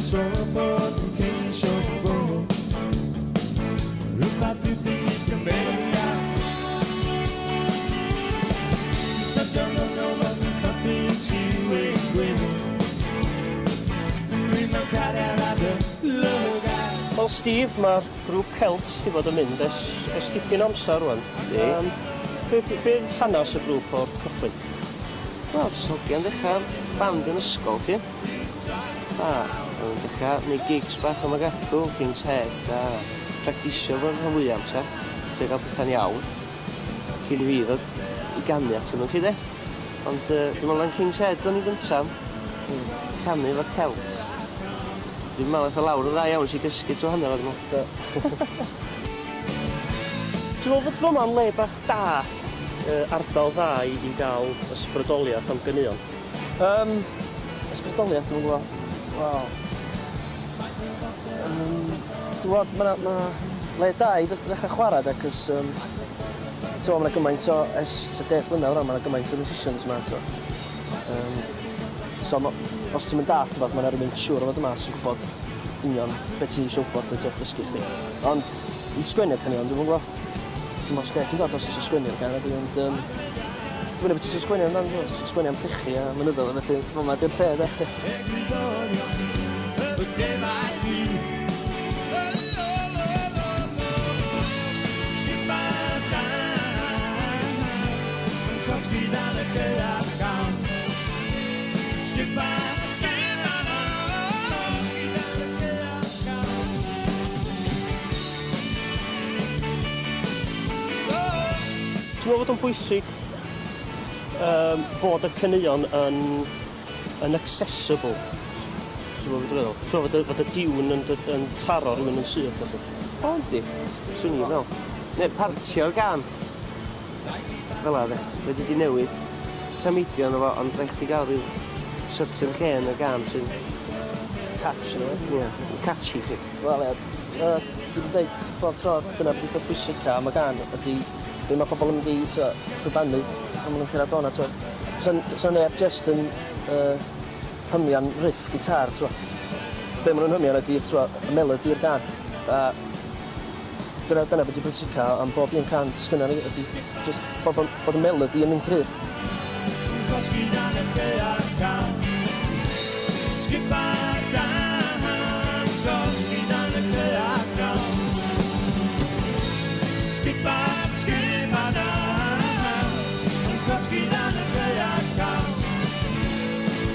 Tro bod yn ceisio bod rhywbeth i ddyn cymeriad. Tydio nhw'n yn chopus i'w egwydd. Dwi mewn cariad ar dy lygad. Wel Steve, mae'r grŵp Celt i fod yn mynd ers dipyn o amser rwan. Be hanes y grŵp o'r cychwyn? Wel, jyst hogia'n dechrau band yn ysgol, chi. A, o'n dechrau neud gigs bach am y gadw, King's Head, a practisio fo'r rhan fwyaf amser, trio gael pethau'n iawn. Cyn i fi ddod i ganu at nhw, chi de. Ond dwi'n meddwl yn King's Head o'n i gyntaf, canu efo'r Celt. Dwi'n meddwl eitha lawr yn dda iawn sy'n gysgu trwy hanner o, dwi'n meddwl. Ti'n meddwl fod fyma'n le bach da, ardal dda i gael ysbrydoliaeth am ganeuon? Ysbrydoliaeth, dwi'n gwybod. Wel. Dwi'n gwybod, mae 'na le da i ddechrau chwarae, de, cos ti'n gwybod, mae 'na gymaint o, ers tua 10 mlynedd rwan, mae 'na gymaint o musicians yma, ti'n gwybod. So, os ti'n mynd dallt rhywbeth, mae 'na rhywun siŵr o fod yma sy'n gwybod union beth ti'n eisiau gwybod, lle ti'n dysgu chdi. Ond i sgwennu caneuon, dwi'n gwybod. Dwi'n meddwl lle ti'n dod os ti eisiau sgwennu'r gan ydy, ond dwi'n meddwl beth ti eisiau sgwennu amdano, ti'n eisiau sgwennu am llechi a mynyddoedd, felly fyma di'r lle, de. Egwyddorion y defaid du. Sguba dan, yn llosgi dan y lleuad llawn. Sguba, sguba dan, llosgi dan y lleuad llawn. Ti'n meddwl fod o'n bwysig fod y caneuon yn accessible? Ti'n meddwl beth dwi'n feddwl? Ti'n meddwl fod y diwn yn taro rhywun yn syth, felly? O, yndi. Swn i'n meddwl. Neu partio'r gan. Fel 'a, de. Wedi di newid tameidio yno fo, ond rhaid chdi gael rhyw certain lle yn y gan sy'n Catch, yna. Ie, catchy chi. Wel, ie, dwi wedi dweud bob tro, dyna beth peth pwysica am y gan ydy be mae pobl yn mynd i t'o, chwibanu pan maen nhw'n cyrraedd o'na, t'o. Sa neb just yn hymian riff gitar, t'o. Be maen nhw'n hymian ydy, t'o, y melody i'r gan. A dyna beth ydy pwysica am bob un can sgynna ni, ydy just bod y melody yn mynd cryf. Llosgi dan y lleuad llawn. Sguba dan, llosgi dan y lleuad llawn. Sguba, sguba dan, llosgi dan y lleuad llawn.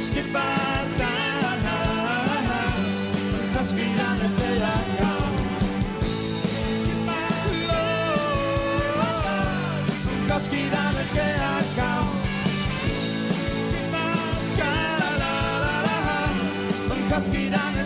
Sguba dan, llosgi dan y lleuad llawn. Llosgi dan y lleuad llawn. Llosgi dan y